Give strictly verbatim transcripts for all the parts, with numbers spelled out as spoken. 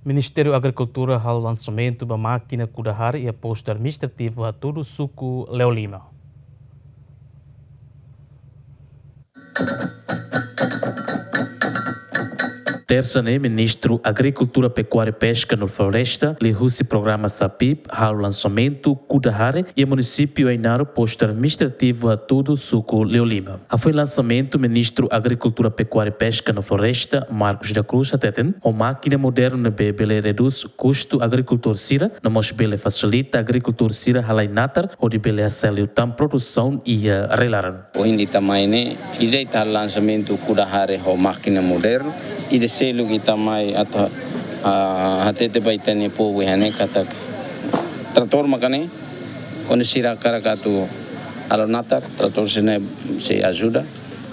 Ministériu Agrikultura halo lansamentu ba mákina kuda hare iha postu administrativu Hatudu, suku Leolima. Tersa ne'e, Ministru Agrikultura, Pekuária, Peska no Floresta, liuhusi programa SAPIP, halo lansamentu kuda hare iha munisípiu Ainaro, postu administrativu Hatudu, suku Leolima. Hafoin lansamentu, Ministru Agrikultura, Pekuária, Peska no Floresta, Marcos da Cruz, hateten, ho mákina modernu ne'ebé bele redús kustu agrikultór sira, no mós bele fasilita agrikultór sira halai natar, hodi bele hasai liután produsaun iha rai-laran. Ohin ita mai ne'e, ida ita lansamentu kuda hare ho mákina modernu, ida seluk ita mai atu, ah, hatete ba ita-nia povu iha ne'e katak tratór maka ne'e, kuandu sira hakarak atu halo natar, tratór sira-ne'e sei ajuda.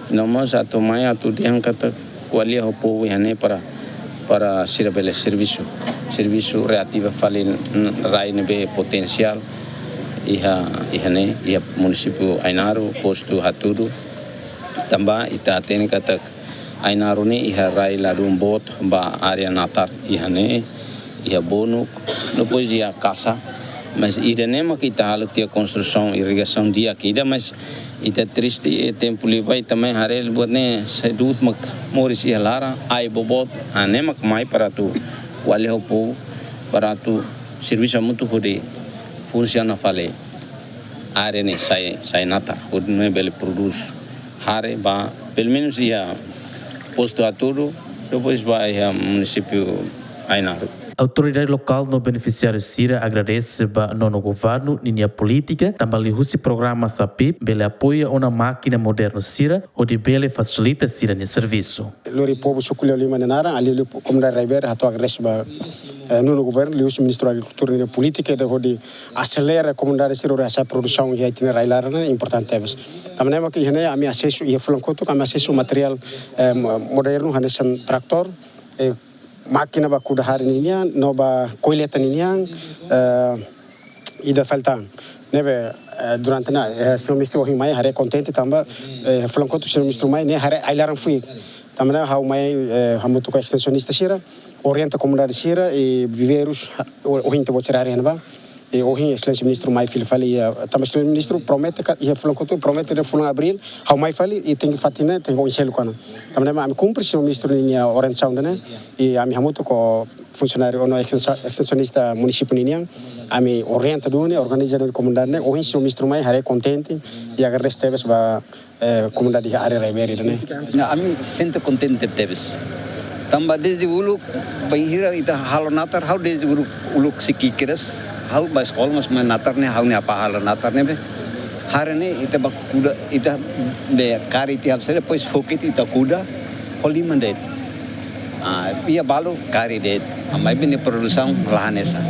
No mós atu mai atu dehan katak ko'alia ho povu iha ne'e para, para sira bele servisu. Servisu reativa fali n-, rai ne'ebé potensiál iha, iha ne'e, iha munisípiu Ainaro, postu Hatudu. Tanba ita hatene katak Ainaro ne'e iha rai ladún boot ba área natar, iha ne'e, iha Bonuk, depois iha Kasa. Mas ida-ne'e mak ita halo tiha konstrusaun irrigasaun di'ak ida, mas ita triste, eh, tempu liubá ita mai haree buat ne'e, sai du'ut mak moris iha laran, ai boboot, ah, ne'e mak mai para atu ko'alia ho povu, para atu servisu hamutuk hodi funsiona fali área ne'e sai, sai natar, hodi nune'e bele prodús hare ba, pelumenus iha postu Hatudu, depois ba iha munisípiu Ainaro. Autoridade lokál no benefisiáriu sira agradese ba Nono Governu ninia polítika, tanba liuhusi programa SAPIP bele apoia ona mákina modernu sira, hodi bele fasilita sira-nia servisu. Lori povu suku Leolima nia naran, liuliu komunidade Raiber, hato'o agradese ba, eh, Nono Governu, liuhusi Ministru Agrikultura ninia polítika, ida hodi aselera komunidade sira hodi hasa'e produsaun iha ita-nia rai-laran ne'e importante tebes. Tanba ne'e mak iha ne'e ami asesu, iha fulan kotuk ami asesu materiál, eh, mo-, modernu, hanesan tratór, eh, mákina ba kuda hare ninian, no ba koileta ninian, eh, ida fali tan. Ne'ebé, eh, durante ne'e, eh, señór ministru ohin mai haree kontente tanba, eh, fulan kotuk señór ministru mai ne'e haree ai-laran fuik. Tanba ne'e ha'u mai, eh, hamutuk ho estensionista sira, orienta komunidade sira, i viveirus, ha-, o-, ohin ita-boot sira haree iha ne'ebá. I ohin Exelénsia Ministru mai fila fali, eh, tanba Exelénsia Ministru promete katak, iha fulan kotuk promete dehan fulan Abríl, ha'u mai fali, i tenke fatin ne'e, tenke oin seluk ona. Tanba ne'e mak ami kumpre señór ministru ninia orientasaun ida-ne'e, i ami hamutuk ho funsionáriu no estensa-, estensionista munisípiu ninian, ami orienta duni, organiza duni komunidade ne'e, ohin señór ministru mai haree kontente, i agradese tebes ba, eh, komunidade área Raiber ida-ne'e. Ne'e, ami sente kontente tebes. Tanba dezde uluk, bainhira ita halo natar, ha'u dezde uluk, uluk sei ki'ik kedas, ha'u bá eskola, mas mai natar ne'e, ha'u-nia apá halo natar ne'ebé. Hare ne'e, ita bá kuda, ita bá kari tiha, depois foki ita kuda, ho liman de'it. Ah, iha balu kari de'it. Ah, maibé nia produsaun la hanesan.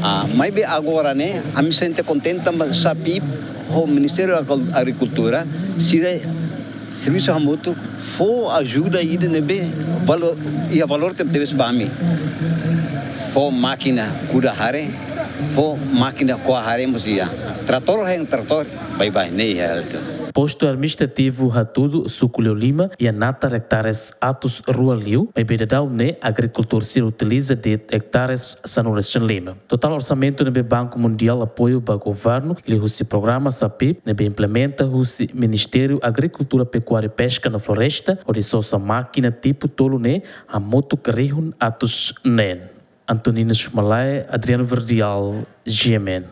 Ah, maibé agora ne'e, ami sente kontente tanba SAPIP ho Ministériu Agri-, Agrikultura, sira servisu hamutuk, fó ajuda ida ne'ebé valór, iha valór tebetebes ba ami. Fó mákina kuda hare, fó mákina ko'a hare mós iha. Tratór hein tratór, baibain, ne'e iha. Postu administrativu Hatudu, suku Leolima, iha natar ektares atus rua liu, maibé daudaun ne'e agrikultór sira utiliza de'it ektares sanulu-resin-lima. Totál orsamentu ne'ebé Banku Mundiál apoiu ba governu, liuhusi programa SAPIP, ne'ebé implementa husi Ministériu Agrikultura, Pekuária, Peska no Floresta, hodi sosa mákina tipu tolu ne'e, hamutuk rihun atus neen. Antoninus Malae, Adriano Verdial, G M N.